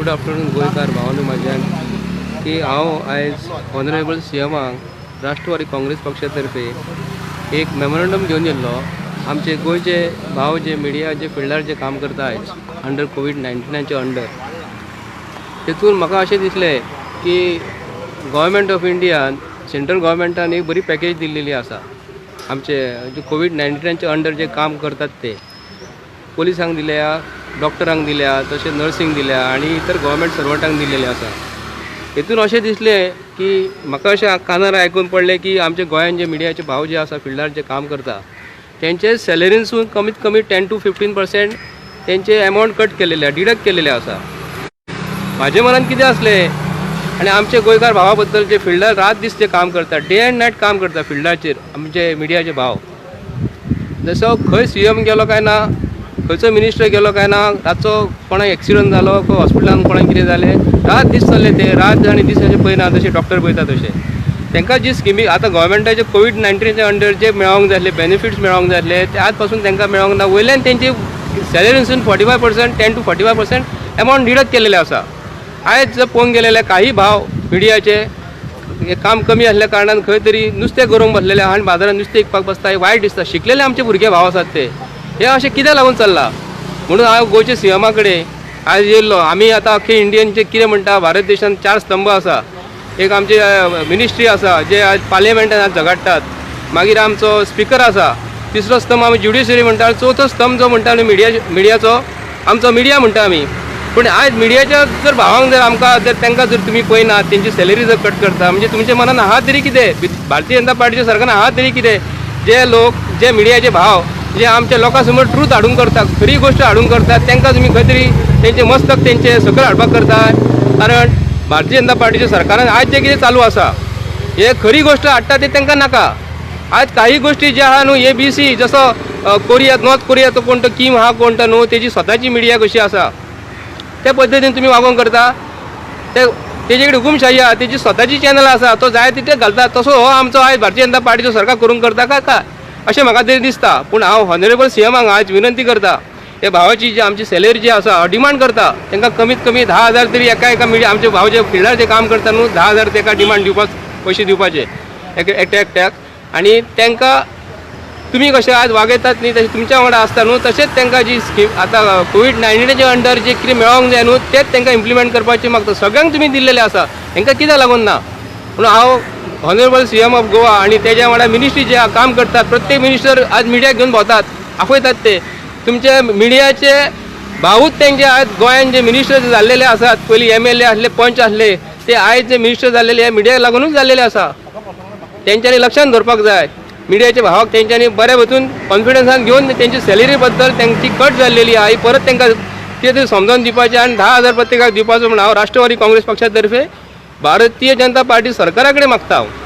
Good afternoon गोंयकार भावांनो म्हज्यान की हांव आयज ऑनरेबल सी एमाक राष्ट्रवादी काँग्रेस पक्षा तर्फे एक मेमोरंडम घेवन येयल्लो. आमचे गोंयचे भाव जे मिडिया जे फिल्डार जे काम करता आयज अंडर कोवीड 19चे अंडर, तेतून म्हाका अशें दिसलें की गव्हर्मेंट ऑफ इंडियान, सेंट्रल गव्हर्मेंटान एक बरी पॅकेज दिल्लेली आसा. आमचे जे कोवीड 19चे अंडर जे काम करतात ते पोलिसांक दिल्या, डॉक्टरांक दिल्या, तशें नर्सींक दिल्या आनी इतर गव्हर्मेंट सर्वंटांक दिल्लेले आसा. हेतून अशें दिसलें की म्हाका अशें कानार आयकून पडलें की आमच्या गोंयान जे मिडियाचे भाव जे आसा, फिल्डार जे काम करता, तेंचे सॅलरीनसून कमीत कमी 10 टू 15% तेंचे एमावंट कट केलेले, डिडक्ट केलेले आसा. म्हाजे मनान कितें आसलें आनी आमचे गोंयकार भावा बद्दल, जे फिल्डार रात दीस जे काम करता, डे अँड नायट काम करता फिल्डाचेर आमचे मिडियाचे भाव, जसो खंय सी एम गेलो काय ना, खंयचो मिनिस्टर गेलो काय ना, रातचो कोणाक एक्सिडंट जालो, खंय हॉस्पिटलान कोणाक कितें जालें, रात दीस चल्ले ते. रात आनी दीस अशें पळयना जशे डॉक्टर पळयता तशें. तांकां जी स्किमी आतां गव्हर्मेंटाचे कोवीड 19च्या अंडर जे मेळोंक जाय आसले, बेनिफिट्स मेळोंक जाय आसले, ते आज पासून तांकां मेळोंक ना. वयल्यान तेंची सॅलरीसून 45%, 10 to 45% amount deduct केलेले आसा. आयज जर पळोवंक गेले, काही भाव मिडियाचे हे काम कमी आसल्या कारणान खंय तरी नुस्तें गरोवंक बसलेले आहा आनी बाजारात नुस्तें विकपाक बसता. हें वायट दिसता. शिकलेले आमचे भुरगे भाव आसात ते. हे अशें कित्याक लागून चल्लां म्हणून हांव गोंयच्या सी एमा कडेन आयज येयल्लो. आमी आतां अख्खे इंडियनचे कितें म्हणटा, भारत देशान चार स्तंभ आसा. एक आमचे मिनिस्ट्री आसा, जे आज पार्लिमेंटान आज झगडटात. मागीर आमचो स्पिकर आसा. तिसरो स्तंभ आमी ज्युडिशरी म्हणटा. चवथो स्तंभ जो म्हणटा आमी मिडिया, मिडियाचो, आमचो मिडिया म्हणटा आमी. पूण आयज मिडियाच्या जर भावांक जर आमकां जर तांकां जर तुमी पळयनात, तेंची सॅलरी जर कट करता, म्हणजे तुमच्या मनान आहा तरी कितें? भारतीय जनता पार्टीच्या सरकारान आहा तरी कितें? जे लोक, जे मिडियाचे भाव जे आमच्या लोकां समोर ट्रूथ हाडून करता, खरी गोश्ट हाडून करतात, तांकां तुमी खंय तरी तेंचे मस्तक तेंचे सकयल हाडपाक करता. कारण भारतीय जनता पार्टीच्या सरकारान आज जें कितें चालू आसा, हे खरी गोश्ट हाडटा ते तांकां नाका. आज काही गोष्टी ज्या आहा न्हू, ए बी सी, जसो कोरिया, नॉर्थ कोरियाचो कोण तो किम आहा कोण तो न्हू, तेजी स्वताची मिडिया कशी आसा, त्या पद्दतीन तुमी वागोवंक करता. ते तेजे कडेन हुकुमशाही आहा, तेजी स्वताची चॅनल आसा, तो जाय तितले घालता. तसो हो आमचो आयज भारतीय जनता पार्टीचो सरकार करूंक करता काय काय अशें म्हाका तरी दिसता. पूण हांव ऑनरेबल सी एमाक आयज विनंती करता, हे भावाची जी आमची सॅलरी जी आसा, डिमांड करता तांकां कमीत कमी 10,000 तरी एका एका मिडिया आमचे भाव जे फिल्डार जे काम करता न्हू, 10,000 ताका डिमांड दिवपाक, पयशे दिवपाचे एकट्या एकट्याक. आनी तांकां तुमी कशें आज वागयतात न्ही, तशें तुमच्या वांगडा आसता न्हू, तशेंच तांकां जी स्कीम आतां कोवीड 19चे अंडर जे कितें मेळोंक जाय न्हू, तेच तांकां इम्प्लिमेंट करपाचें मागता. सगळ्यांक तुमी दिल्लेलें आसा, तांकां कित्याक लागून ना? म्हणून हांव honourable CM of Goa आनी तेज्या वांगडा मिनिस्ट्री जे काम करतात, प्रत्येक मिनिस्टर आज मिडियाक घेवन भोंवतात, आपयतात ते तुमचे मिडियाचे भावूच. तेंचे आज गोंयान जे मिनिस्टर जाल्लेले आसात, पयलीं एमएलए आसले, पंच आसले, ते आयज जे मिनिस्टर जाल्लेले हे मिडियाक लागूनच जाल्लेले आसा. तेंच्यांनी लक्षात दवरपाक जाय. मिडियाच्या भावाक तेंच्यांनी बऱ्या वचून कॉन्फिडन्सान घेवन तेंची सॅलरी बद्दल तेंची कट जाल्लेली आहा, ही परत तांकां कितें तरी समजावन दिवपाचें आनी 10,000 प्रत्येकाक दिवपाचो म्हूण हांव राष्ट्रवादी काँग्रेस पक्षा तर्फे भारतीय जनता पार्टी सरकारा कडेन मागता हांव.